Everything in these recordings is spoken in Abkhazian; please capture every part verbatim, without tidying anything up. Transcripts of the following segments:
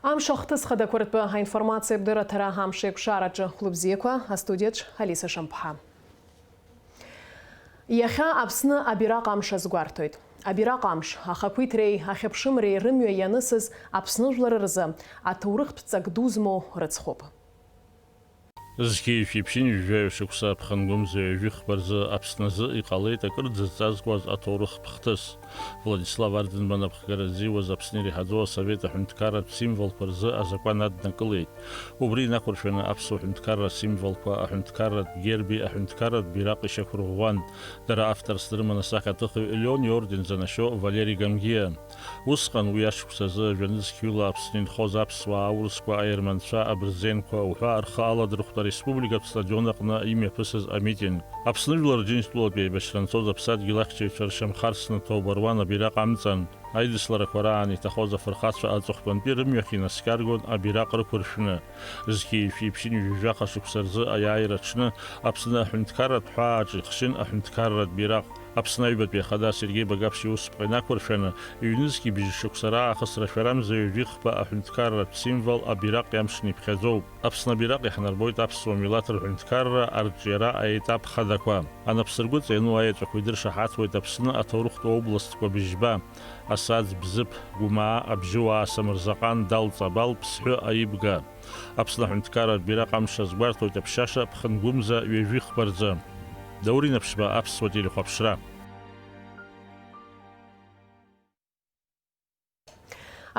Амш ахҭыс хадақәа ртәы аинформациа абдырраҭара амш еиқәшараҿы. Хәлыбзиақәа, астудиаҿ Алиса Шамԥҳа. Иахьа Аԥсны абираҟ амш азгәарҭоит. Абираҟ амш, ахақәиҭреи ахьыԥшымреи рымҩа ианысыз Аԥсны жәлар рзы аҭоурыхтә ҵак ду змоу рыцхәуп. Зқьи жәшәи ԥшьынҩажәи жәаҩа шықәса аԥхынгәымза ҩажәи хԥа рзы Аԥсны азы иҟалеит акырӡа зҵазкуаз аҭоурыхтә хҭыс. Владислав Арденбан аԥхгара ззиуаз Аԥсны иреиҳаӡоу асовет аҳәынҭқарратә символқәа рзы азакәан аднакылеит. Убри инақәыршәаны аԥсуа ҳәынҭқарра асимволқәа, аҳәынҭқарратә герби аҳәынҭқарратә бираҟи шьақәырӷәӷәан. Дара авторс дрыман асахьаҭыхҩы Леон иорден занашьоу Валери Гамгиа. Усҟан, уи ашықәс азы, жәа-нызқьҩыла Аԥсны инхоз аԥсуаа, аурысқәа, аерманцәа, абырзенқәа уҳәа рхы аладырхәт ареспубликатә стадион аҟны имҩаԥысыз амитинг. Аԥсны Жәлар Џьынџьтәылатәи аибашьра анцоз аԥсадгьыл ахьчаҩцәа ршьамхы арсны ҭоуба руан абираҟ амҵан. Аидысларақәа раан иҭахоз афырхацәа аҵыхәтәантәи рымҩахь инаскьаргон абираҟ рықәыршәны. Зқьи жәшәи ԥшьынҩажәи жәаха шықәса рзы аиааира аҽны Аԥсны аҳәынҭқарратә ҳәааҿ ихшьын аҳәынҭқарратә бираҟ. Аԥсны Аҩбатәи Ахада Сергеи Багаԥшь иусԥҟа инақәыршәаны, ҩнызқьи бжьшықәса раахыс рашәарамза ҩажәи хԥа аҳәынҭқарратә символ абираҟ иамшны иԥхьаӡоуп. Аԥсны абираҟ иаҳнарбоит аԥсуа милаҭ рҳәынҭқарра арҿиара аетап хадақәа. Анапсыргәыҵа иану аеҵәақәа идыршаҳаҭуеит Аԥсны аҭоурыхтә областқәа быжьба, Асаӡ, Бзыԥ, Гәымаа, Абжьыуаа, Самырзаҟан, Дал, Ҵабал, Ԥсҳәы, Аибга. Аԥсны аҳәынҭқарратә бираҟ амш азгәарҭоит аԥшьаша ԥхынгәымза ҩажәи хԥа рзы. Даур Инаԥшьба, Аԥсуа телехәаԥшра.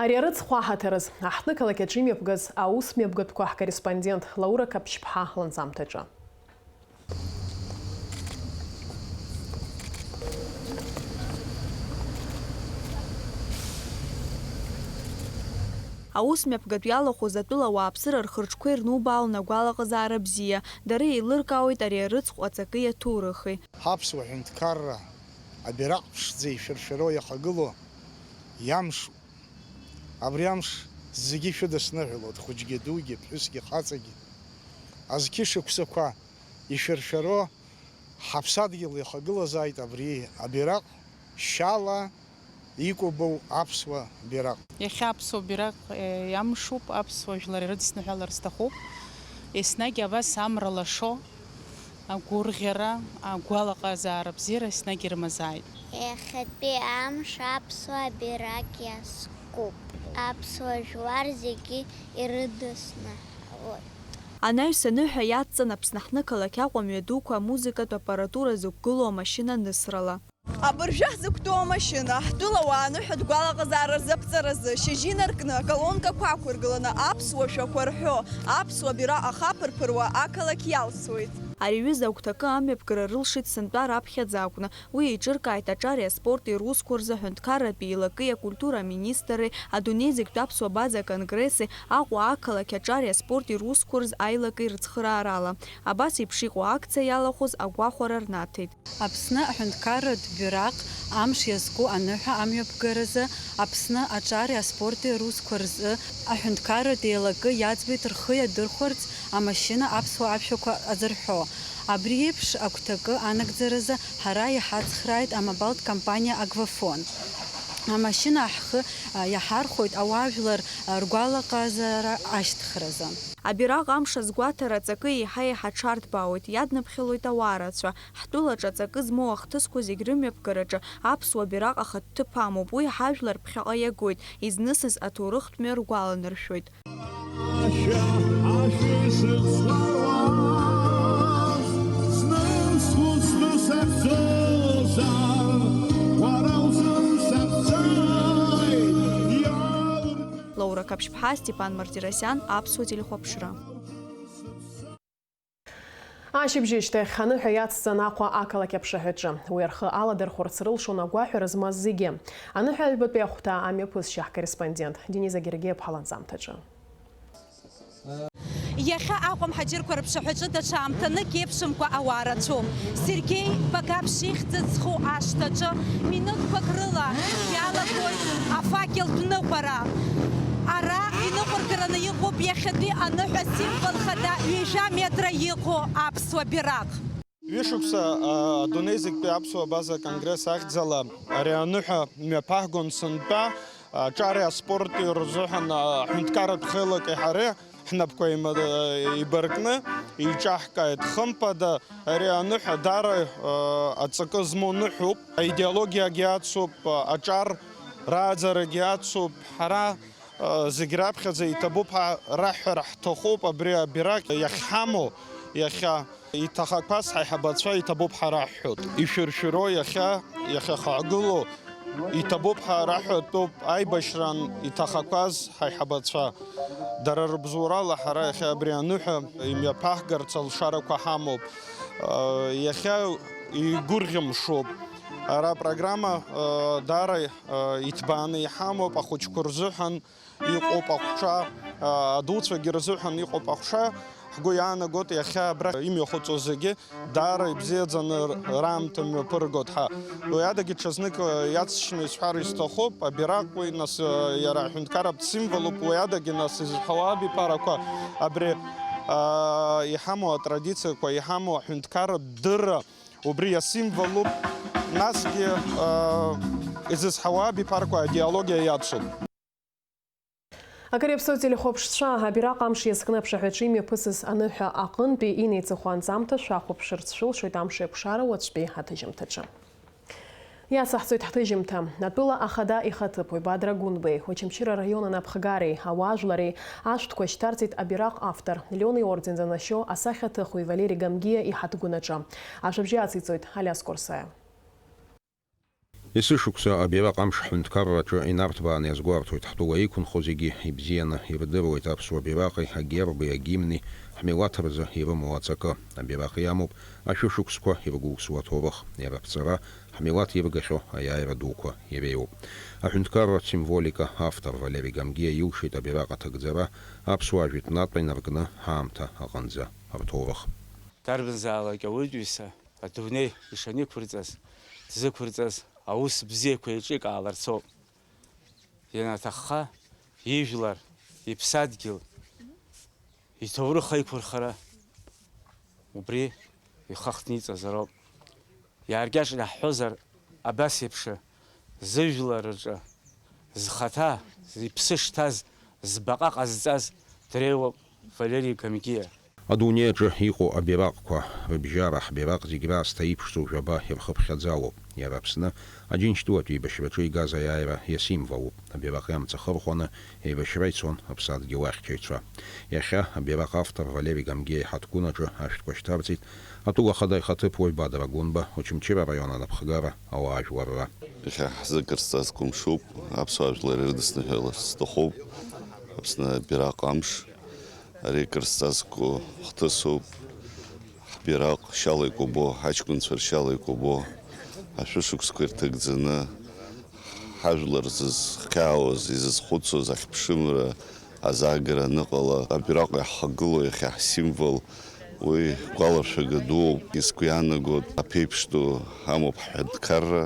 Ари арыцхә аҳаҭырыз, аҳҭнықалақь аҿы имҩаԥгаз аус мҩаԥгатәқәа ҳкорреспондент Лаура Қаԥшьԥҳа ланҵамҭаҿы. Аус мҩаԥгатә иалахәыз атәыла ауааԥсыра рхырҿқәа ирнубаалон агәалаҟазаара бзиа, дара еилыркаауеит ари арыцхә аҵаки аҭоурыхи. Ҳаԥсуа ҳәынҭқарра абираҟ ԥшӡа ишәыршәыроу иахагылоу иамшуп. Абри амш зегьы шәыдысныҳәалоит, хәыҷгьы дугьы, ԥҳәысгьы хаҵагьы. Азқьышықәсақәа ишәыршәароу ҳаԥсадгьыл иахагылазааит абри абираҟ шьала икәабоу аԥсуа бираҟ. Иахьа аԥсуа бираҟ, е, иамшуп, аԥсуа жәлар ирыдысныҳәалар сҭахуп. Еснагь абас амра лашо, агәырӷьара, агәалаҟазаара бзиара еснагь ирымазааит. Иахьатәи амш аԥсуа бираҟ иазкуп. Аԥсуа жәлар зегьы ирыдысныҳәалоит. Анаҩс аныҳәа иадҵан Аԥсны ҳнықалақь Аҟәа амҩадуқәа амузыкатә аппаратура зықәгылоу амашьына анысрала. Абыржәы ҳзықәтәоу амашьына, ҳтәылауаа аныҳәатә гәалаҟазаара рзаԥҵаразы, шьыжьы инаркны, аколонкақәа ақәыргыланы, аԥсуа шәақәа рҳәо, аԥсуа бираҟ ахаԥырԥыруа ақалақь иалсуеит. Ари аҩыза агәҭакы амҩаԥгара рылшеит сынтәа раԥхьаӡа акәны. Уи еиҿыркааит аҿари аспорти русқәа рзы аҳәынҭқарратәи еилакеи акультура аминистрреи адунеи зегьтә аԥсуа база аконгресси Аҟәа ақалақь аҿари аспорти русқәа рзы аилакеи рыцхыраарала. Абас еиԥш иҟоу акциа иалахәыз агәахәара рнаҭеит. Аԥсны аҳәынҭқарратә бираҟ амш иазку аныҳәа амҩаԥгаразы Аԥсны аҿари аспорти русқәа рзы аҳәынҭқарратә еилакы иаӡбеит рхы иадырхәарц амашьына аԥсуа аԥшәмақәа азырҳәо. Абри еиԥш агәҭакы анагӡаразы ҳара иҳацхрааит амобилтә компаниа Агвафон. Амашьына ҳхы, а, иаҳархәоит ауаажәлар, а, ргәалаҟазаара ашьҭхразы. Абираҟ амш азгәаҭара аҵакы еиҳа-еиҳа аҽарҭбаауеит, иаднаԥхьалоит ауаа рацәа. Ҳтәылаҿы аҵакы змоу ахҭысқәа зегь рымҩаԥгараҿы аԥсуа бираҟ ахатә ҭыԥ амоуп, уи ҳажәлар ԥхьаҟа иагоит, изнысыз аҭоурыхтә мҩа ргәаланаршәоит. Ашәа, ашәа ишыцлауаз, зны схәыцны сахьцозар, уара узын сахьцааит, иалыркын. Лаура Қаԥшьԥҳа, Степан Мартиросиан, Аԥсуа телехәаԥшра. Ашьыбжьышьҭахь аныҳәа иацҵан Аҟәа ақалақь аԥшаҳәаҿы. Уи рхы аладырхәырц рылшон агәаҳәара змаз зегьы. Аныҳәа аҩбатәи ахәҭа амҩаԥысшьа ҳкорреспондент Дениза Гергиаԥҳа ланҵамҭаҿы. Иахьа Аҟәа мҳаџьырқәа рыԥшаҳәаҿы даҽа аамҭанык еиԥшымкәа ауаа рацәоуп. Сергеи Багаԥшь ихьӡ зху ашҭаҿы минуҭқәак рыла иалагоит афакелтә ныҟәара. Ара иныҟәыргараны иҟоуп иахьатәи аныҳәа символ хада ҩажәа метра иҟоу аԥсуа бираҟ. Ҩышықәса, а, адунеи зегьтәи аԥсуа база конгресс ахьӡала ари аныҳәа мҩаԥаҳгон сынтәа, Аҿари аспорти рзыҳәан аҳәынҭқарратә хеилаки ҳареи ҳнапқәа еима-, еибаркны еиҿаҳкааит. Хымԥада, ари аныҳәа даара, э, аҵакы змоу ныҳәоуп. Аидеологиагьы ацуп, аҿар рааӡарагьы ацуп. Ҳара, э, зегь раԥхьаӡа иҭабуп ҳәа раҳҳәара ҳҭахуп. Абри абираҟ иахьҳамоу иахьа иҭахақәаз ҳаиҳабацәа иҭабуп ҳәа раҳҳәоит. Ишәыршәыроу иахьа, иахьахагылоу иҭабуп ҳәа раҳәатәуп аибашьраан иҭахақәаз ҳаиҳабацәа. Дара рыбзоурала ҳара иахьа абри аныҳәа имҩаԥаҳгарц алшарақәа ҳамоуп. Иахьа игәырӷьамшоуп. Ара апрограмма даара иҭбааны иҳамоуп ахәыҷқәа рзыҳәан. Иҟоуп аҟәша, а, адуцәагьы рзыҳәан иҟоуп аҟәша. Ҳгәы иаанагоит, иахьа абра имҩахыҵуа зегьы даара ибзиаӡаны р-, раамҭа мҩаԥыргоит ҳәа. Уи адагьы ҽазнык, а, иацшьны исҳәар исҭахуп, абираҟ уи, нас, а, иара аҳәынҭқарратә символуп, уи адагьы, нас, изҳауа абиԥарақәа абри, а, иҳамоу атрадициақәа, иҳамоу аҳәынҭқарратә дырра убри иасимволуп, насгьы, а, изызҳауа абиԥарақәа аидеологиа иацуп. Акыр иаԥсоу телехәаԥшцәа, абираҟ амш иазкны аԥшаҳәаҿы имҩаԥысыз аныҳәа аҟынтәи инеиҵыху анҵамҭа шәахәаԥшырц шәылшоит Амш еиқәшара уаҵәтәи аҭыжьымҭаҿы. Иацаҳҵоит ҳҭыжьымҭа. Атәыла ахада ихаҭыԥуаҩ Бадра Гәынбеи, Очамчыра араион анапхгареи ауаажәлари ашәҭқәа шьҭарҵеит абираҟ автор, Леон иорден занашьоу асахьаҭыхҩы Валери Гамгиа иҳаҭгәын аҿы. Ашәыбжьы ациҵоит Алиас Курсаиа. Есышықәса абираҟ амш ҳҳәынҭқарраҿы инарҭбааны иазгәарҭоит, ҳтәыла иқәынхо зегьы ибзианы ирдыруеит аԥсуа бираҟи, агерби, агимни, ҳмилаҭ рзы ирымоу аҵакы. Абираҟ иамоуп ашәышықәсқәа иргәылсуа аҭоурых, иара аԥҵара, ҳмилаҭ иргахьоу аиааира дуқәа иреиуоуп. Аҳәынҭқарра символика автор Валери Гамгиа илшеит абираҟ аҭагӡара аԥсуаа жәытәнатә инаркны ҳаамҭа аҟынӡа рҭоурых. Дарбанзаалак ауаҩытәыҩса адунеи ишаниқәырҵаз, дзықәырҵаз аус бзиақәа еиҿикааларц ауп. Ианаҭахха, ижәлар, иԥсадгьыл, иҭоурых аиқәырхара убри ихахҭниҵазароуп. Иааркьаҿны ҳҳәозар, абас еиԥш зыжәлар рҿы зхаҭа, иԥсы шҭаз, збаҟа ҟазҵаз дреиуоуп Валери Гамгиа. Адунеи аҿы иҟоу абираҟқәа рыбжьара ҳбираҟ зегь раасҭа иԥшӡоу жәаба ирхыԥхьаӡалоуп. Иара Аԥсны Аџьынџьтәылатә еибашьраҿы игаз аиааира иасимволуп. Абираҟ иамҵ ахырхәаны еибашьра ицон аԥсадгьыл ахьчаҩцәа. Иахьа абираҟ автор Валери Гамгиа иҳаҭгәын аҿы ашәҭқәа шьҭарҵеит атәыла ахада ихаҭыԥуаҩ Бадра Гәынба, Очамчыра араион анапхгара, ауаажәларра. Иахьа ҳзы Кырсҵазкуа мшуп, аԥсуаа жәлар ирыдысныҳәаларц сҭахуп, Аԥсны абираҟ амш, ари Кырсҵазкуа хҭысуп, ҳбираҟ шьала икәабо, ҳаҷкәынцәа ршьала икәабо, ашәышықәсқәа ирҭагӡаны, ҳажәлар зызхьаауаз, изызхәыцуаз ахьԥшымра азаагара аныҟала, абираҟ иаҳхагылоу иахьа ҳсимвол, уи гәалашәага дууп. Сгәы иаанагоит, аԥеиԥш ду ҳамоуп ҳҳәынҭқарра,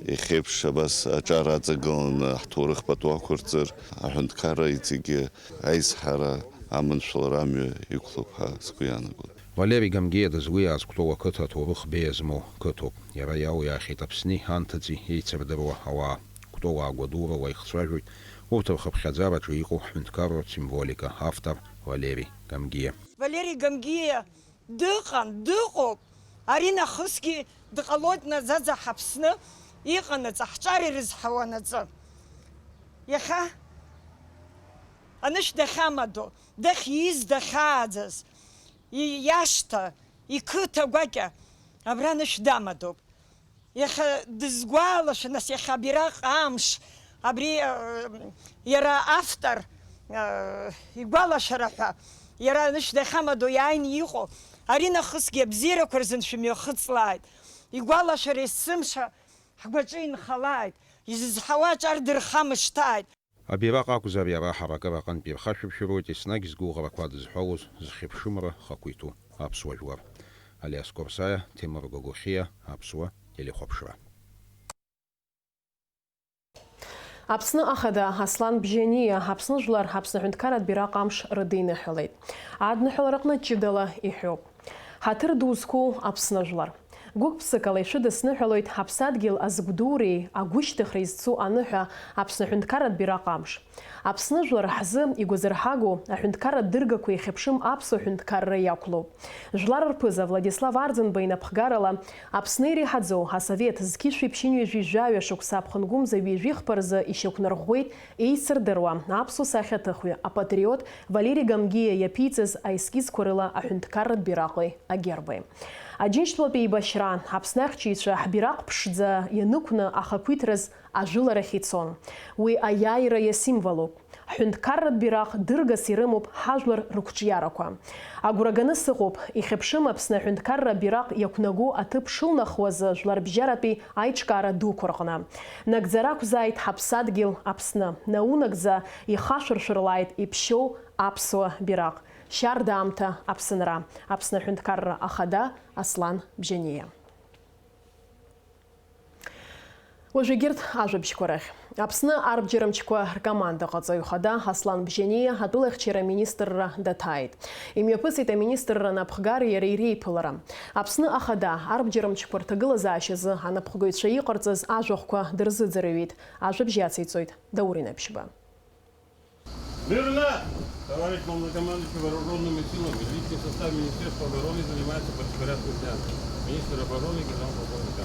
иахьеиԥш абас аҿар аҵагыланы ҳҭоурых пату ақәырҵар, аҳәынҭқарра иҵегьы аизҳара аманшәалара амҩа иқәлоуп ҳәа сгәы иаанагоит. Валери Гамгиа дызлиааз Кәтол ақыҭа аҭоурых беиа змоу қыҭоуп. Иара иалиаахьеит Аԥсни анҭыҵи еицырдыруа ауаа. Кәтол агәадурала ихцәажәоит урҭ рхыԥхьаӡараҿы иҟоу ҳҳәынҭқарратә символика автор Валери Гамгиа. Валери Гамгиа дыҟан, дыҟоуп. Аринахысгьы дҟалоит наӡаӡа ҳаԥсны иҟанаҵ, ҳҿар ирызҳауанаҵы. Иахьа анышә дахьамадоу, дахьиз, дахьааӡаз, и-, иашҭа, иқыҭа гәакьа абра анышә дамадоуп. Иахьа дызгәалашәа, нас, иахьа абираҟ амш, абри, э, иара автор, э, игәалашәара ҳәа, иара анышә дахьамадоу иааины иҟоу, аринахысгьы абзиарақәа рзын шәымҩахыҵлааит. Игәалашәара есымша ҳгәаҿы инхалааит, изызҳауа аҿар дырхамышҭааит. Абираҟ акәзар, иара ҳаракыра аҟынтә ирхашәыршәыруеит еснагь згәыӷрақәа адызҳәалоз, зхьыԥшымра хақәиҭу аԥсуа жәлар. Алиас Корсаиа, Ҭемыр Гогохиа, Аԥсуа телехәаԥшра. Аԥсны Ахада Аслан Бжьаниа Аԥсны жәлар Аԥсны аҳәынҭқарратә бираҟ амш рыдиныҳәалеит. Адныҳәалараҟны ҷыдала иҳәоуп. Ҳаҭыр ду зқәу Аԥсны жәлар. Гәык-ԥсыкала ишәыдысныҳәалоит ҳаԥсадгьыл азгәдуреи агәышьҭыхреи зцу аныҳәа Аԥсны аҳәынҭқарратә бираҟ амш. Аԥсны жәлар ҳзы игәазырҳагоу аҳәынҭқарратә дыргақәа ихьыԥшым аԥсуа ҳәынҭқарра иақәлоуп. Жәлар рԥыза Владислав Арӡынба инапхгарала Аԥсны иреиҳаӡоу асовет зқьышәи ԥшьынҩажәи жәаҩа шықәса аԥхынгәымза ҩажәи хԥа рзы ишьақәнарӷәӷәеит еицырдыруа аԥсуа сахьаҭыхҩы, апатриот Валери Гамгиа иаԥиҵаз аескизқәа рыла аҳәынҭқарратә бираҟи агерби. Аџьынџьтәылатәи еибашьра, Аԥсны ахьчаҩцәа ҳбираҟ ԥшӡа ианықәны ахақәиҭраз ажәыларахь ицон. Уи аиааира иасимволуп. Ҳҳәынҭқарратә бираҟ дыргас ирымоуп ҳажәлар рықәҿиарақәа. Агәра ганы сыҟоуп, ихьыԥшым Аԥсны аҳәынҭқарра бираҟ иақәнаго аҭыԥ шылнахуаз жәларбжьаратәи аиҿкаара дуқәа рҟны. Нагӡара ақәзааит ҳаԥсадгьыл Аԥсны, наунагӡа ихашәыршәырлааит иԥшьоу аԥсуа бираҟ. Шьарда аамҭа Аԥсынра. Аԥсны аҳәынҭқарра ахада Аслан Бжьаниа. Уажә егьырҭ ажәабжьқәа рахь. Аԥсны арбџьармчқәа ркомандаҟаҵаҩ хада Аслан Бжьаниа атәылахьчара аминистрра даҭааит. Имҩаԥысит аминистрра анапхгареи иареи реиԥылара. Аԥсны ахада арбџьармчқәа рҭагылазаашьазы анапхгаҩцәа иҟарҵаз ажәахәқәа дырзыӡырҩит. Ажәабжь иациҵоит Даур Инаԥшьба. Смирно! Товарищ главнокомандующий вооружёнными силами, личный состав Министерства обороны занимается противопожарной охраной. Министр обороны генерал-полковник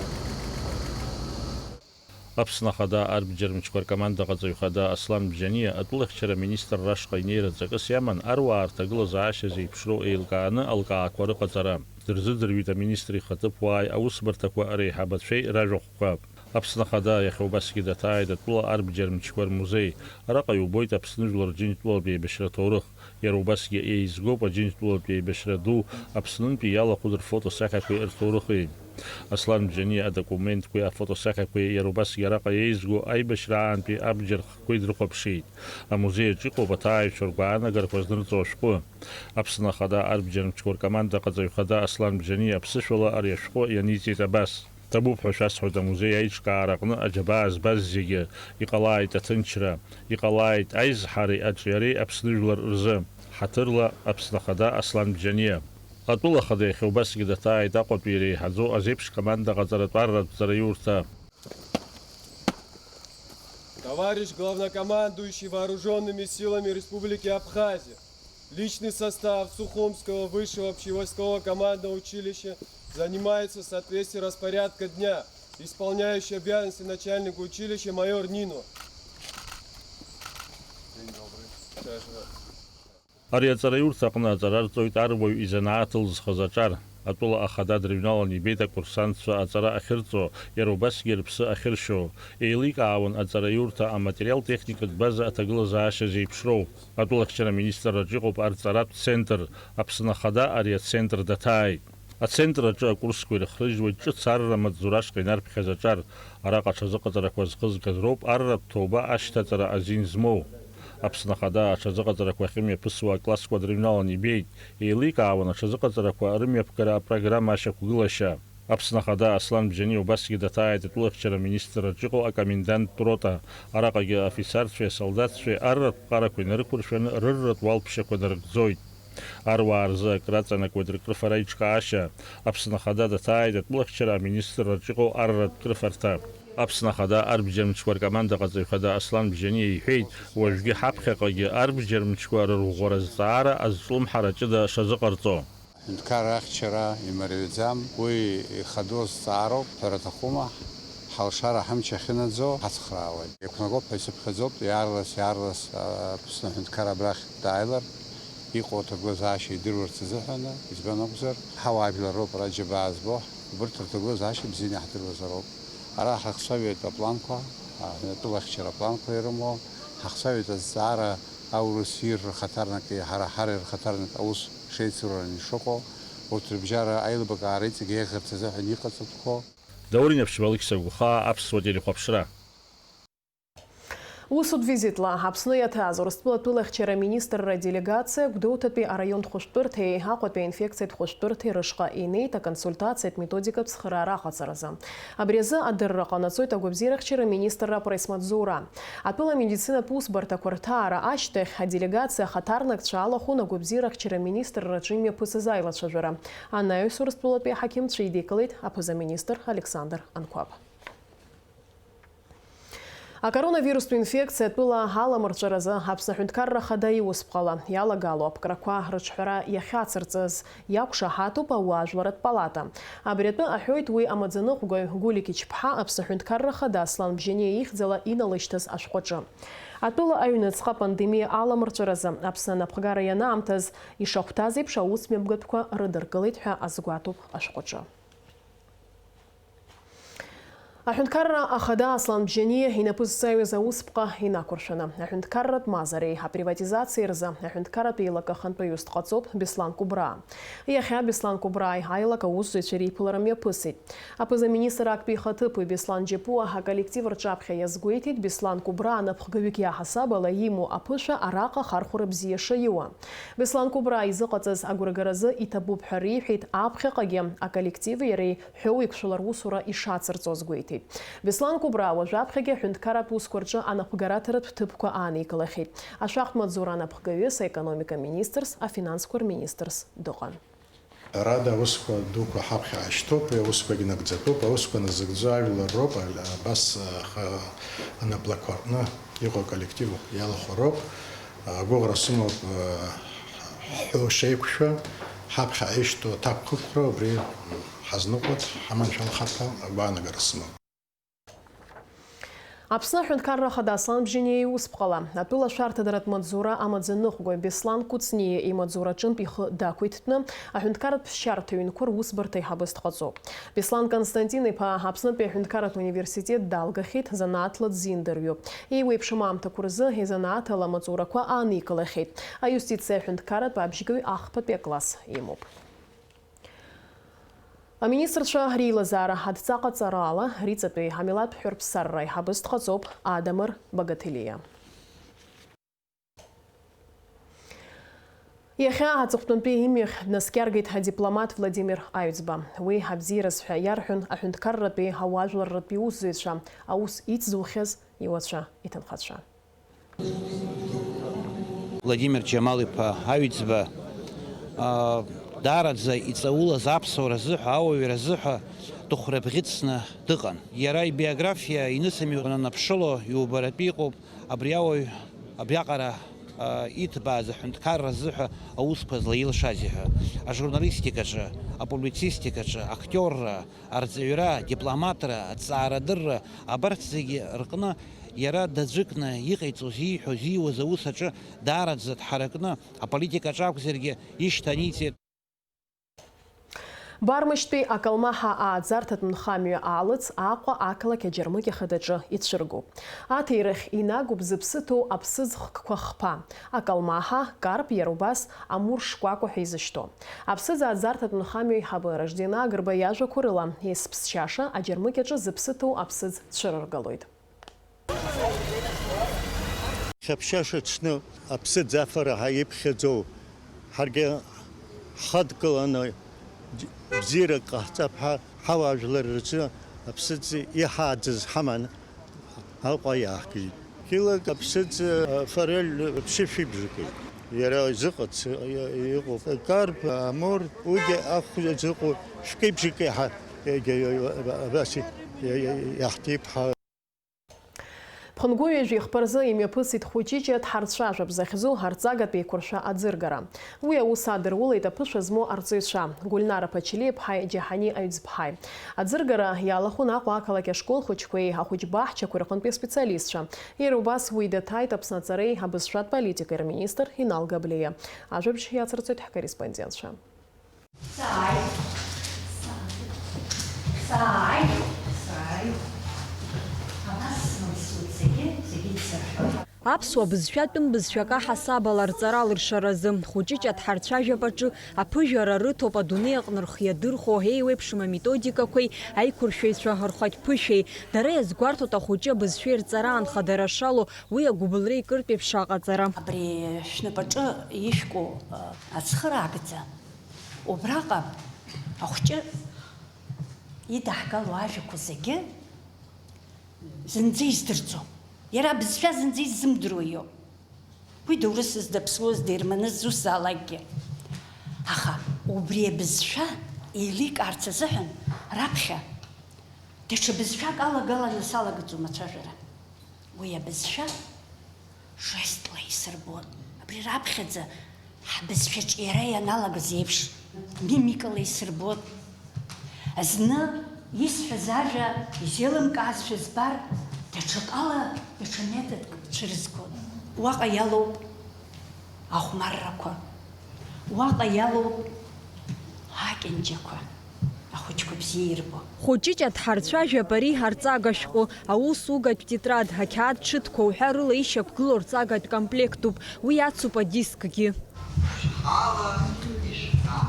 Аԥсны ахада арбџьармчқәа ркомандаҟаҵаҩ хада Аслан Бжьаниа атәылахьчара аминистрра ашҟа инеира ҵакыс иаман аруаа рҭагылазаашьа зеиԥшроу еилкааны алкаақәа рыҟаҵара. Дырзыӡырҩит аминистр ихаҭыԥуааи аусбарҭақәа реиҳабацәеи ражәахәқәа. Аԥсны ахада иахьа убасгьы даҭааит атәыла арбџьармчқәа рмузеи. Араҟа иубоит Аԥсны жәлар Џьынџьтәылатә еибашьра аҭоурых. Иара убасгьы еизгоуп Аџьынџьтәылатә еибашьра ду Аԥснынтәи иалахәыз рфотосахьақәеи рҭоурыхи. Аслан Бжьаниа адокументқәеи афотосахьақәеи иара убасгьы араҟа еизго аибашьраантәи абџьар хкқәеи дрыхәаԥшит. Амузеи аҿы иҟоуп аҭааҩцәа ргәаанагарақәа знырҵо ашәҟәы. Аԥсны ахада арбџьармчқәа ркомандаҟаҵаҩ хада Аслан Бжьаниа аԥсышәала ари ашәҟәы ианиҵеит абас. Ҭабуп ҳәа шәасҳәоит амузеи аиҿкаара аҟны аџьабаа збаз зегьы, иҟалааит аҭынчра, иҟалааит аизҳареи аҿиареи Аԥсны жәлар рзы, ҳаҭырла Аԥсны ахада Аслан Бжьаниа. Атәыла ахада иахьа убасгьы даҭааит Аҟәатәи иреиҳаӡоу азеиԥш командаҟаҵаратә арратә ҵараиурҭа. Товарищ главнокомандующий вооружёнными силами Республики Абхазия, личный состав Сухумского высшего общевойскового командного училища занимается в соответствии распорядка дня, исполняющий обязанности начальника училища майор Нино. День добрый. Ари аҵараиурҭа аҟны аҵара рҵоит аруаҩ изанааҭ ылзхыз аҿар. Атәыла ахада дрыҩналан ибеит акурсантцәа аҵара ахьырҵо, иара убасгьы рыԥсы ахьыршьо. Еиликаауан аҵараиурҭа аматериал-техникатә база аҭагылазаашьа зеиԥшроу. Атәылахьчара аминистрраҿы иҟоуп арҵаратә центр. Аԥсны ахада ари ацентр даҭааит. Ацентр аҿы акурсқәа ирыхрыжьуеит ҿыц арра амаҵзура ашҟа инарԥхьаз аҿар. Араҟа аҽазыҟаҵарақәа зхызгаз роуп арратә ҭоуба ашьҭаҵара азин змоу. Аԥсны ахада аҽазыҟаҵарақәа ахьымҩаԥысуа аклассқәа дрыҩналан ибеит, еиликаауан аҽазыҟаҵарақәа рымҩаԥгара апрограмма ашьақәгылашьа. Аԥсны ахада Аслан Бжьаниа убасгьы даҭааит атәылахьчара аминистрраҿы иҟоу акоменданттә рота. Араҟагьы афицарцәеи асолдаҭцәеи арратә ԥҟарақәа инарықәыршәаны рырратә уалԥшьақәа нарыгӡоит. Аруаа рзы акы раҵанакуеит ркрыфара аиҿкаашьа. Аԥсны ахада даҭааит атәылахьчара аминистрраҿы иҟоу арратә крыфарҭа. Аԥсны ахада арбџьармчқәа ркомандаҟаҵаҩ хада Аслан Бжьаниа иҳәеит, уажәгьы ҳаԥхьаҟагьы арбџьармчқәа рырӷәӷәара азҵаара азҿлымҳара ҷыда шазыҟарҵо. Аҳәынҭқарра ахьчара имариаӡам, уи ихадоу зҵаароуп, ҳәара аҭахума, ҳалшара ҳамч ахьынаӡо ҳацхраауеит. Иақәнагоуп ҳәа исыԥхьаӡоит, иаарлас, иаарлас, а, Аԥсны аҳәынҭқар абрахь дааилар, иҟоу аҭагылазаашьа идыруарц азыҳәаны, избан акәзар, ҳауаажәлар роуп ара џьабаа збо, убырҭ рҭагылазаашьа бзианы иаҳдыруазароуп. Ара ҳрыхцәажәеит апланқәа, а, атәылахьчара апланқәа ирымоу, ҳахцәажәеит азҵаара аурыс ир рхаҭарнаки ҳара ҳар рхаҭарнак аус шеицырҳәараны ишыҟоу, урҭ рыбжьара аилибакаара иҵегь еиӷьырц азыҳәан иҟаҵатәқәоу. Даур Инаԥшьба, Алықьса Гәхаа, Аԥсуа телехәаԥшра. Усутә визитла Аԥсны иаҭааз Урыстәыла атәылахьчара аминистрра аделегациа Гәдоуҭатәи араионтә хәышәтәырҭеи Аҟәатәи аинфекциатә хәышәтәырҭеи рышҟа инеит аконсультациатә методикатә цхыраара аҟаҵаразы. Абри азы адырра ҟанаҵоит агәабзиарахьчара аминистрра апресс-маҵзура. Атәыла амедицинатә усбарҭақәа рҭаара ашьҭахь аделегациа ахаҭарнакцәа алахәын агәабзиарахьчара аминистрраҿы имҩаԥысыз аилацәажәара. Анаҩс Урыстәылатәи аҳақьымцәа идикылеит аԥыза-министр Александр Анқәаб. Акоронавирустә инфекциа атәыла аламырҵәаразы Аԥсны Аҳәынҭқарра Ахада иусԥҟала иалагало аԥкрақәа рыҿҳәара иахьацырҵаз иақәшаҳаҭуп ауаажәларратә палата. Абри атәы аҳәоит уи амаӡаныҟәгаҩ Гулик Ичԥҳа Аԥсны Аҳәынҭқарра Ахада Аслан Бжьаниа ихьӡала иналышьҭыз ашәҟәаҿы. Атәыла аҩныҵҟа апандемиа аламырҵәаразы Аԥсны анапхгара ианаамҭаз ишахәҭаз еиԥш аусмҩаԥгатәқәа рыдыркылеит ҳәа азгәаҭоуп ашәҟәаҿы. Аҳәынҭқарра Ахада Аслан Бжьаниа инапы зҵаҩыз аусԥҟа инақәыршәаны, аҳәынҭқарратә мазареи априватизациеи рзы аҳәынҭқарратә еилак ахантәаҩыс дҟаҵоуп Беслан Кәыбраа. Иахьа Беслан Кәыбрааи аилак аусзуҩцәа реиԥылара мҩаԥысит. Аԥыза-министр актәи ихаҭыԥуаҩ Беслан Џьапуа аколлектив рҿаԥхьа иазгәеиҭеит, Беслан Кәыбраа напхгаҩык иаҳасаб ала имоу аԥышәа араҟа ахархәара бзиа шаиуа. Беслан Кәыбраа изыҟаҵаз агәрагаразы иҭабуп ҳәа реиҳәеит аԥхьаҟагьы аколлективи иареи ҳәоуеиқәшәала русура ишацырҵоз гәеиҭеит. Беслан Кәыбраа уажәаԥхьагьы аҳәынҭқарратә усқәа рҿы анапхгараҭаратә ҭыԥқәа ааникылахьеит. Ашәахтә маҵзура анапхгаҩыс, аекономика министрс, афинансқәа рминистрс дыҟан. Ҳәарада, аусқәа дуқәа ҳаԥхьа ҳашьҭоуп, уи аусқәагь нагӡатәуп, аусқәа назыгӡо ажәлар роуп, абас, аха, анаплақәа рҟны иҟоу аколлектив иалахәу роуп. Агәыӷра сымоуп, ҳҳәоу шеиқәшәо, ҳаԥхьа ишьҭоу аҭакԥхықәра убри ҳазныҟәоит, ҳаманшәалахап ҳәа агәаанагара сымоуп. Аԥсны Аҳәынҭқарра Ахада Аслан Бжьаниа иусԥҟала, атәыла ашәарҭадаратә маҵзура амаӡаныҟәгаҩ Беслан Кәыҵниа имаҵзураҿынтә ихы дақәиҭтәны, аҳәынҭқарратә ԥсшьарҭа ҩнқәа русбарҭа аиҳабыс дҟаҵоуп. Беслан Константин-иԥа Аԥснытәи аҳәынҭқарратә университет далгахьеит, занааҭла дзиндырҩуп. Еиуеиԥшым аамҭақәа рзы изанааҭ ала амаҵурақәа ааникылахьеит. Аиустициа аҳәынҭқарратә абжьгаҩ ахԥатәи акласс имоуп. Аминистрцәа реилазаара адҵа ҟаҵарала Риҵатәи амилаҭ ҳәырԥсарра аиҳабыс дҟаҵоуп Адамыр Багаҭелиа. Иахьа аҵыхәтәантәи имҩахь днаскьаргеит адипломат Владимир Аҩӡба. Уи абзиараз ҳәа иарҳәон аҳәынҭқарратәи ауаажәларратәи усзуҩцәа, аус ицзухьаз иуацәа, иҭынхацәа. Владимир Џьамал-иԥа Аҩӡба, аа, даараӡа иҵаулаз аԥсуара азыҳәа, ауаҩра азыҳәа дыхәрабӷьыцны дыҟан. Иара ибиографиа инысымҩуа унанаԥшыло, иубаратәы иҟоуп абри ауаҩ абриаҟара, аа, иҭбааз аҳәынҭқарра азыҳәа аусқәа злаилшази ҳәа. Ажурналистикаҿы, апублицистикаҿы, актиорра, арҵаҩра, адипломатра, аҭҵаарадырра, абарҭ зегьы рҟны иара даӡәыкны иҟаиҵоз, ииҳәоз, ииуаз аус аҿы даараӡа дҳаракны, аполитикаҿы акәзаргьы ишьҭа аниҵеит. Бармышьтәи акалмаҳа ааӡарҭатә нхамҩа аалыҵ Аҟәа ақалақь аџьармыкьа хадаҿы ицәыргоуп. Аҭирахь инагоуп зыԥсы ҭоу аԥсыӡ хкқәа хԥа, акалмаҳа, карп, иара убас амур шкәакәа ҳәа изышьҭоу. Аԥсыӡ ааӡарҭатә нхамҩа аиҳабы Ражден Агрба иажәақәа рыла, есԥсшьаша аџьармыкьаҿы зыԥсы ҭоу аԥсыӡ цәырыргалоит. Хьаԥшьаша ҽны аԥсыӡ афара ҳәа иԥхьаӡоу, ҳаргьы ҳхадкыланы бзиарак ҟаҳҵап ҳәа ҳауаажәлар рҿы аԥсыӡ иҳааӡаз ҳаман. Аҟәа иаахгеит. Қьылак аԥсыӡ, форель ԥшьышәибжаки. Иара изыҟац иҟоуп. Карп, амур, уигьы ахә зыҟоу шәкеибжак иаҳа, абас иаҳҭип ҳәа. Ԥхынгәы ҩажәи хԥа рзы имҩаԥысит Хәыҷыҷа дҳарцәажәап захьӡу арҵагатә еиқәыршәа аӡыргара. Уи аус адырулеит аԥышәа змоу арҵаҩцәа Гәыльнара Ԥачелиаԥҳаи Џьаҳани Аҩӡԥҳаи. Аӡыргара иалахәын Аҟәа ақалақь ашкол хәыҷқәеи ахәыҷбаҳчақәеи рҟынтәи аспециалистцәа. Иара убас уи даҭааит Аԥсны аҵареи абызшәатә политикеи рминистр Инал Габлиа. Ажәабжь иацырҵоит ҳкорреспондентцәа. Сааит. Сааит. Сааит. Абас смыслоит зегьы, зегьы ицырҳәоит. Аԥсуа бызшәа тәым бызшәак аҳасабала рҵара алыршаразы, Хәыҷыҷ аҭҳарцәажәабаҿы аԥыжәара рыҭоуп адунеи аҟны рхы иадырхәо еиуеиԥшым аметодикақәеи аиқәыршәаҩцәа рхатә ԥышәеи. Дара иазгәарҭоит ахәыҷы абызшәеи рҵараан хадара шалоу уи агәыбылреи кыртә еиԥш аҟаҵара. Абри шәнапаҿы ишәку, э, ацхыраагӡа, убраҟа ахәҷы идаҳгало ажәақәа зегьы зынӡа издырӡом. Иара абызшәа зынӡа иззымдыруа иоуп. Уи доурысыз, даԥсуаз, деерманыз, ус заалакгьы. Аха убри абызшәа еиликаарц азыҳәан раԥхьа даҽа бызшәак алагаланы салагаӡом ацәажәара. Уи абызшәа жестла исырбон. Абри раԥхьаӡа ҳбызшәаҿ иара ианалагаз еиԥш, мимикала исырбон. Зны исҳәаз ажәа изеилымкаазшәа збар, даҽакала, даҽа методк цәырызгон. Уаҟа иалоуп ахәмаррақәа, уаҟа иалоуп акьанџьақәа, ахәыҷқәа бзиа ирбо. Хәыҷыҷ аҭҳарцәажәап ари арҵага шәҟәы, аусугатә тетрад, ақьаад ҽыҭқәа уҳәа рыла ишьақәгылоу рҵагатә комплектуп, уи ацуп адискгьы. Ала ишәҳәа.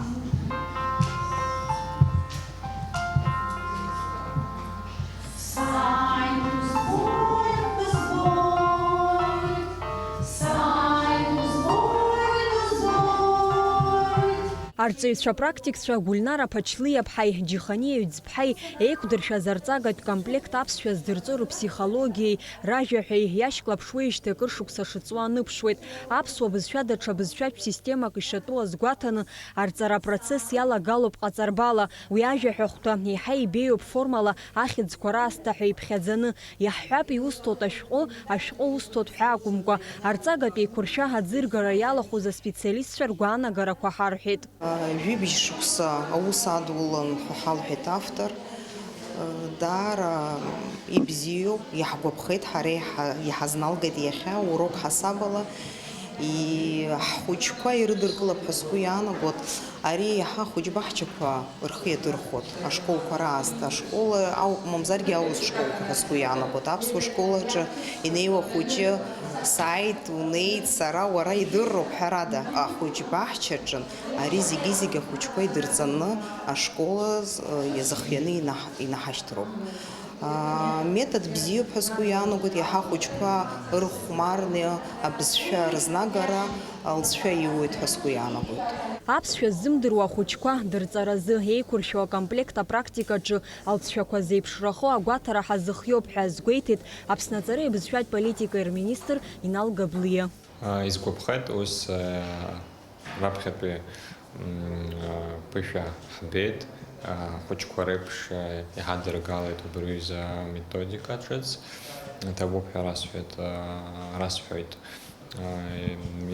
Арҵаҩцәа-практикцәа Гәылнара Ԥачлиаԥҳаи Џьиханиа Ҩӡԥҳаи еиқәдыршәаз арҵагатә комплект аԥсшәа здырҵо рыԥсихологиеи ражәаҳәаи иашьклаԥшуеижьҭеи акыр шықәса шыҵуа аныԥшуеит. Аԥсуа бызшәа даҽа бызшәатә системак ишатәу азгәаҭаны, арҵара апроцесс иалагалоуп ҟаҵарбала. Уи ажәаҳәахәҭа еиҳа ибеиоуп формала ахьӡқәа раасҭа ҳәа иԥхьаӡаны. Иаҳҳәап, иусҭоит ашәҟәы, ашәҟәы усҭоит ҳәа акәымкәа, арҵагатә еиқәыршәа аӡыргара иалахәыз аспециалистцәа ргәаанагарақәа ҳарҳәеит. Жәибжь шықәса аус адулан ҳәа ҳалҳәеит автор. Даара ибзиоуп, иаҳгәаԥхеит, ҳара иҳа-, иҳазналгеит иахьа урок ҳасабала. И-, ҳхәыҷқәа ирыдыркылап ҳәа сгәы иаанагоит. Ари иаҳа ахәыҷбаҳчақәа рхы иадырхәоит, ашколқәа раасҭа. Ашкол ауп, мамзаргьы аурыс школқәа ҳәа сгәы иаанагоит. Аԥсуа школ аҿы инеиуа хәыҷы сааит, унеит, сара, уара идырроуп, ҳәарада, ахәыҷбаҳчаҿын. Ари зегьы-зегьы ахәыҷқәа идырҵаны ашкол азы, э, иазыхианы инаҳ-, инаҳашьҭроуп. Аа, метод бзиоуп ҳәа сгәы иаанагоит, иаҳа ахәыҷқәа ырхәмарны абызшәа рызнагара алҵшәа иуеит ҳәа сгәы иаанагоит. Аԥсшәа ззымдыруа ахәыҷқәа дырҵаразы еиқәыршәоу акомплект апрактикаҿы алҵшәақәа зеиԥшрахо агәаҭара ҳазыхиоуп ҳәа азгәеиҭеит Аԥсны аҵареи абызшәатә политикеи рминистр Инал Габлиа. Изгәаԥхеит ус, раԥхьатәи, м, ԥышәа ҳбеит, ахәыҷқәа реиԥш иҳадыргалеит убри аҩыза аметодика ҿыц. Иҭабуп ҳәа расҳәеит, расҳәоит.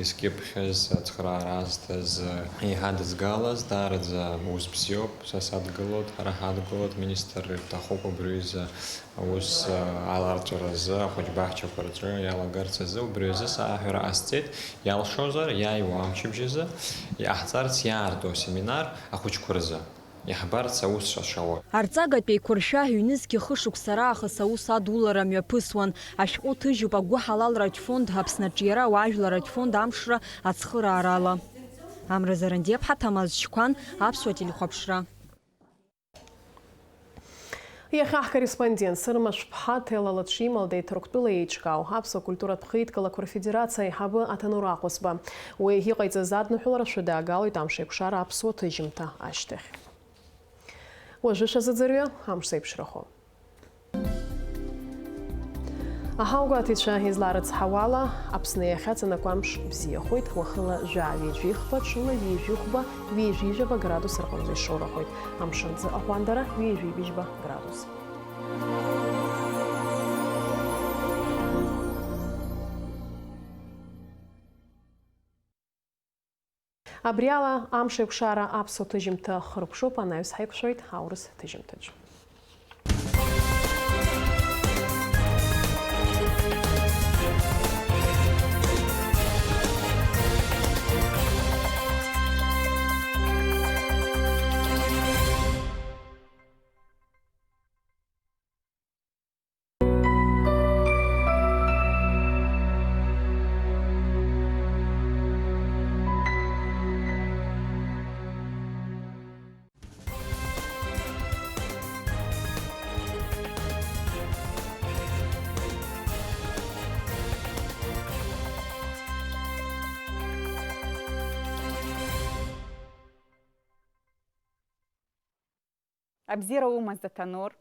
Искьыԥхьыз, ацхыраара азҭаз, иҳадызгалаз, даараӡа ус бзиоуп, са садгылоит, ҳара ҳадгылоит, министр ирҭахуп убри аҩыза Аус, а, аларҵәаразы, ахәыҷбаҳчақәа рҿы иалагарц азы, убри азы сааҳәара ҟасҵеит, иалшозар, иааиуа амчыбжь азы иҟаҳҵарц иаарту асеминар ахәыҷқәа рзы, иаҳбарц аус шацәауа. Арҵагатә еиқәыршәа ҩнызқьы хышықәса раахыс аус адулара мҩаԥысуан. Ашәҟәы ҭыжьуп агәыҳалалратә фонд, Аԥсны аҿиара ауаажәларратә фонд амшра ацхыраарала. Амра Зарандиаԥҳа, Ҭамаз Чқәан, Аԥсуа телехәаԥшра. Иахьа ҳкорреспондент Сырма Шәԥҳа Ҭела Лачимал деиҭарктәыла еиҿкаау аԥсуа культуратә хеидкылақәа рфедерациа аиҳабы Аҭанур Аҟәызба. Уи иҟаиҵаз адныҳәалара шәыдаагалоит амшеиқәшара аԥсуа ҭыжьымҭа ашьҭахь. Уажәы шәазыӡырҩы амш зеиԥшрахо. Аҳауагәаҭаҩцәа изларыцҳауала, Аԥсны иахьаҵанакуа амш бзиахоит, уахыла жәаа ҩажәихԥа, ҽыла ҩажәихәба, ҩажәижәаба градус рҟынӡа ишоурахоит. Амшын аӡы аҟәандара ҩажәи быжьба градус. Абри ала амшеиқәшара аԥсуа ҭыжьымҭа хыркәшоуп, анаҩс ҳаиқәшәоит аурыс ҭыжьымҭаҿы. Абзиара умаз, Аҭанур.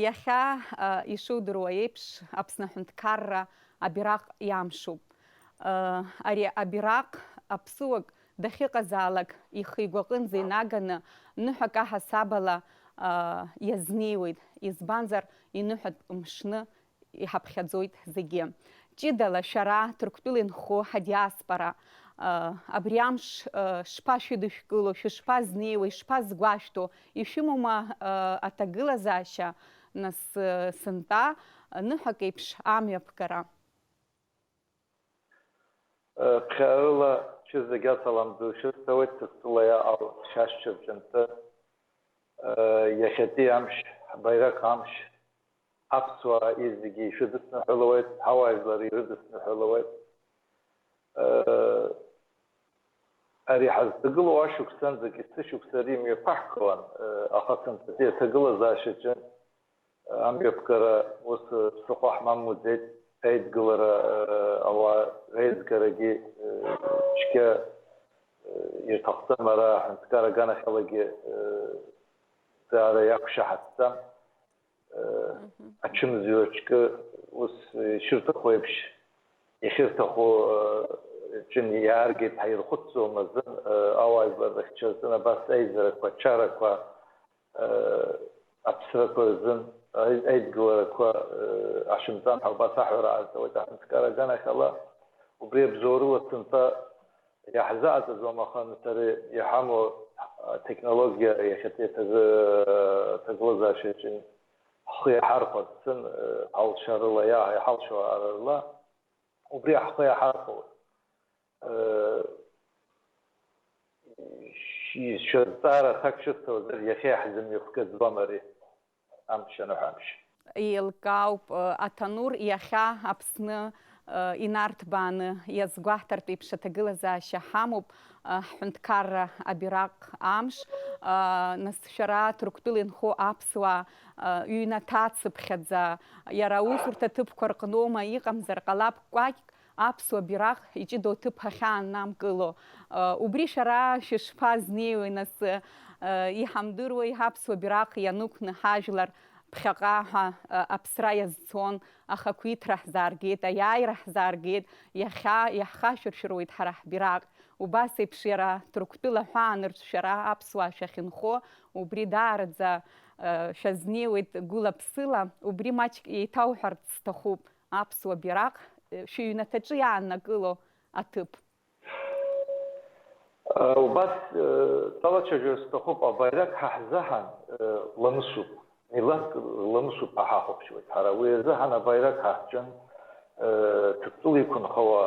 Иахьа, ишудыруа еиԥш, Аԥсны аҳәынҭқарра абираҟ иамшуп. Ари абираҟ аԥсуак дахьыҟазаалак ихы игәаҟынӡа инаганы ныҳәак аҳасабала иазнеиуеит, избанзар, иныҳәатә мшны иҳаԥхьаӡоит зегьы. Ҷыдала шәара Ҭырқәтәыла инхо ҳадиаспора, абри амш шԥашәыдышәкыло, шәышԥазнеиуеи, шԥазгәашәҭо, ишәымоума аҭагылазаашьа, нас, сынтәа ныҳәак еиԥш амҩаԥгара? Ԥхьарыла шәызегь асалам ду шәысҭауеит, Ҭырқәтәыла иаҟоу шәашьцәа рҿынтәы. Иахьатәи амш, ҳбаирак амш, аԥсуаа зегьы ишәыдысныҳәалауеит, ҳауаажәлар ирыдысныҳәалауеит. Ари ҳазҭагылоу ашықәсанӡагь есышықәса ари имҩаԥаҳгауан, аха сынтәатәи аҭагылазаашьаҿы амҩаԥгара ус ԥсыхәа ҳмамуӡеит, аидгылара, ауаа реизгарагьы цәгьа ирҭахӡам, ара аҳәынҭқар аганахьалагьы даара иақәшаҳаҭӡам. Ачымазаҩ аҿкы ус ишырҭаху еиԥш, иахьырҭаху ҿын иааргеит, ҳаирхәыцӡом азын, ауаажәлар рыхьча азын абас аизарақәа, ачарақәа, аԥсрақәа рзын, аидгыларақәа ашәымҵан ҳәа убас аҳәара ҟарҵауеит аҳәынҭқар аганахьала. Убри абзоурыла сынтәа иаҳзааӡаӡом, аха нас ари иҳамоу атехнологиа иахьатәи аҭагы-, аҭагылазаашьаҿы ҳхы иаҳархәарц азын, ҳалшарыла, иа-, иҳалшо аарла, убри ҳхы иаҳархәауеит. Шәызҵаара аҭак шәысҭозар, иахьа иаҳзымҩаԥгаӡом ари. Амш аныҳәа амш. Еилкаауп, Аҭанур, иахьа Аԥсны инарҭбааны иазгәаҳҭартә еиԥш аҭагылазаашьа ҳамоуп, ҳҳәынҭқарра абираҟ амш, нас шәара Ҭырқәтәыла инхо аԥсуаа, ҩнаҭа цыԥхьаӡа, иара аусурҭа ҭыԥқәа рҟноума, иҟамзар ҟалап, кәакьк аԥсуа бираҟ иҷыдоу аҭыԥ ахьааннамкыло. Убри шәара шәышԥазнеиуеи, нас, иҳамдыруеи, аԥсуа бираҟ ианықәны ҳажәлар ԥхьаҟа ҳәа аԥсра иазцон, ахақәиҭра ҳзааргеит, аиааира ҳзааргеит, иахьа иаҳхашәыршәыруеит ҳара ҳбираҟ. Убас еиԥш иара Ҭырқәтәыла ҳәаанырцә шәара аԥсуаа шәахьынхо, убри даараӡа шәазнеиуеит гәыла-ԥсыла, убри маҷк еиҭауҳәарц сҭахуп. Аԥсуа бираҟ, э, шәыҩнаҭаҿы иааннакыло аҭыԥ. Э, убас, э, салацәажәар сҭахуп, абаирак ҳа ҳзаҳан, э, ламысуп, милаҭк ламысуп ҳәа ҳахәаԥшуеит ҳара. Уи азыҳәан абаирак ҳаҳҵәын, э, Ҭырқәтәыла иқәынхауа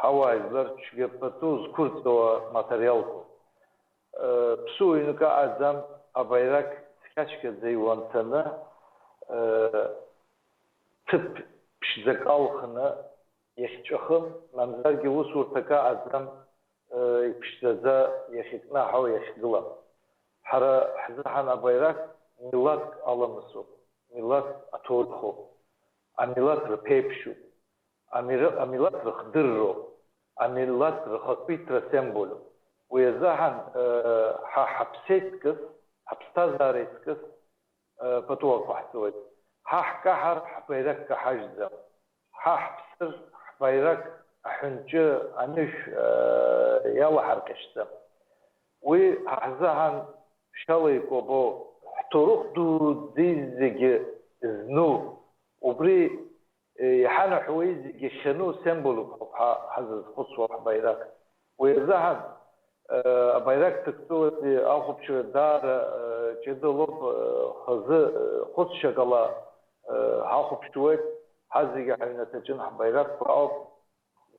ҳауаажәлар цәгьа пату зқәырҵауа материалқәоуп. Э, ԥсуа ҩнык аҟаӡам, абаирак цқьа-цқьаӡа иуанҭаны, э, ҭыԥ ԥшӡак алхны иахьҵәахым, мамзаргьы усурҭак аҟаӡам, э, иԥшӡаӡа иахьыкнаҳау иахьгылам. Ҳара ҳзыҳәан абаирак милаҭк аламысуп, милаҭ аҭоурыхуп, амилаҭ рԥеиԥшуп. Амира-, амилаҭ рыхдырроуп, амилаҭ рхақәиҭра семболуп. Уи азыҳәан, э, ҳа ҳаԥсеиҵкыс, ҳаԥсҭазаареиҵкыс, э, пату ақәаҳҵоит. Ҳа ҳкаҳар, ҳбаирак каҳажьӡам. Ҳа ҳԥсыр, ҳбаирак аҳәынҷы, анышә, э, иалаҳарҟьашьӡам. Уи ҳа ҳзыҳәан шьала икәабоу, ҳҭоурых ду зегьы зну, убри иҳанаҳәуеи зегьы хьану семболуп ҳәа ҳа-, ҳазызхәыцуа ҳбаирак. Уи азыҳәан, э, абаирак Ҭырқәтәылатәи ахәаԥшра даара, э, ҷыдалоуп, э, хазы, э, хәыцшьак ала, э, ҳахәаԥшуеит, ҳазегьы ҳаҩнаҭаҿын ҳбаиракқәа ауп.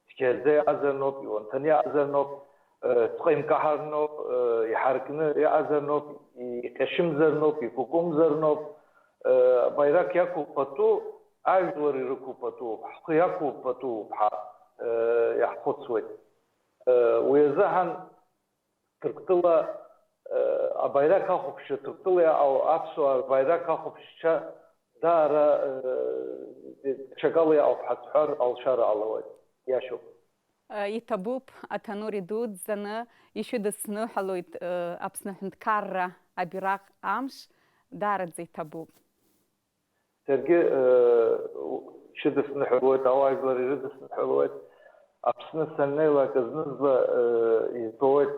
Цқьаӡа иаазырноуп, иуанҭаны иаазырноуп, э, ҵәҟьа имкаҳарноуп, э, иҳаркны иаазырноуп, иҟьашьымзарноуп, икәыкәымзарноуп, э, абаирак иақәу пату, ажәлар ирықәу пату, ҳхы иақәу пату ҳәа, э, иаҳхәыцуеит. Э, уи азыҳәан Ҭырқәтәыла, э, абаирак ахәаԥшцәа, Ҭырқәтәыла иаау аԥсуаа рбаирак ахәаԥшцәа даара, э, ҽакала иаауп ҳазҳәар алшара ҟалауеит. Иашоуп. Иҭабуп, Аҭанур идуӡӡаны ишәыдысныҳәалоит Аԥсны аҳәынҭқарра абираҟ амш, даараӡа иҭабуп. Саргьы шәыдысныҳәалоит, ауаажәлар ирыдысныҳәалоит. Аԥсны саннеилак, зны-зынла избоит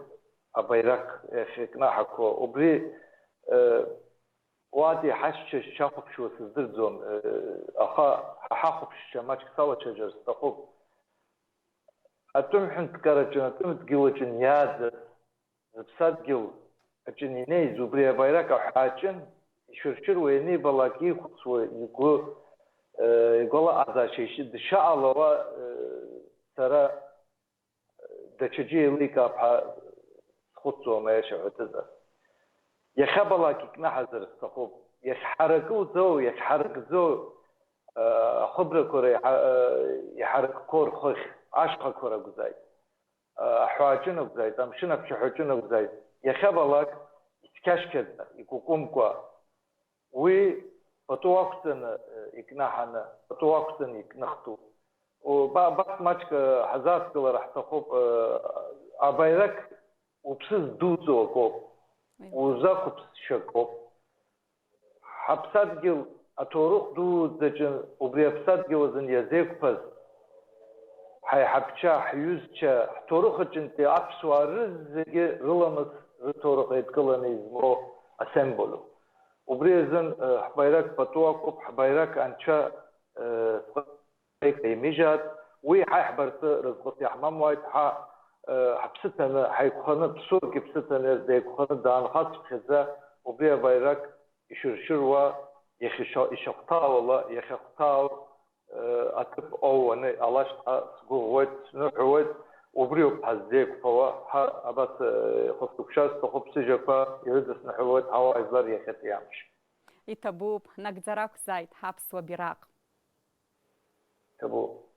абаирак иахьыкнаҳақәо. Убри уаантәи ҳашьцәа шшахәаԥшуа сыздырӡом, аха ҳа ҳахәаԥшцәа маҷк салацәажәар сҭахуп. Атәым ҳәынҭқарраҿы, атәым дгьылаҿы иааӡаз, зыԥсадгьыл аҿы инеиз убри абаирак аҳәааҿы ишәыршәыруа ианибалак, ихәыцуа игәы, игәалаҟазаашьа дшаҟалауа, сара даҽаӡәы еиликаап ҳәа схәыцуам, аиаша ҳәатәызар. Иахьабалак икнаҳазар сҭахуп. Иахьҳаракуӡоу, иахьҳаракӡоу, ахыбрақәа реиҳа-, иҳаракқәоу рхыхь, ашьхақәа ракәзааит, аҳәааҿы акәзааит, амшын аԥшаҳәаҿы акәзааит, иахьабалак ицқьашьқьаӡа, икәыкәымкәа, уи пату ақәҵаны, э, икнаҳаны, пату ақәҵаны икныхтәуп. О, ба-, абас маҷк, э, ҳазааҭгылар ҳҭахуп, э, абаирак уԥсы здуӡӡо акоуп, Уи. Узақәыԥсшьо акоуп. Ҳаԥсадгьыл аҭоурых дуӡӡаҿы убри аԥсадгьыл азын иазеиқәԥаз ҳаиҳабцәа, ҳҩызцәа, ҳҭоурых аҿынтәи аԥсуаа рызегьы рыламыс, рыҭоурых еидкыланы измоу асемболуп. Убри азын, э, ҳбаирак пату ақәуп, ҳбаирак анцәа, э, сҟаимыжьааит, уи ҳаиҳабарцы разҟыс иаҳмамуааит, ҳа, э, ҳаԥсы ҭаны, ҳаиқәханы, ԥсуак иԥсы ҭаны, деиқәханы даанхацыԥхьаӡа, убри абаирак ишыршыруа, иахьышьа-, ишахәҭаауала, иахьахәҭаау, э, аҭыԥ оуаны иҟалашт ҳәа сгәыӷуеит, сныҳәоуеит, убриоуп ҳаззеиқәԥауа, ҳа абас, э, ихәаԥшуа сҭахуп, сыжьақәа ирыдысныҳәалоит ҳауаажәлар иахьатәи амш. Иҭабуп, нагӡара ақәзааит ҳаԥсуа бираҟ. Иҭабуп.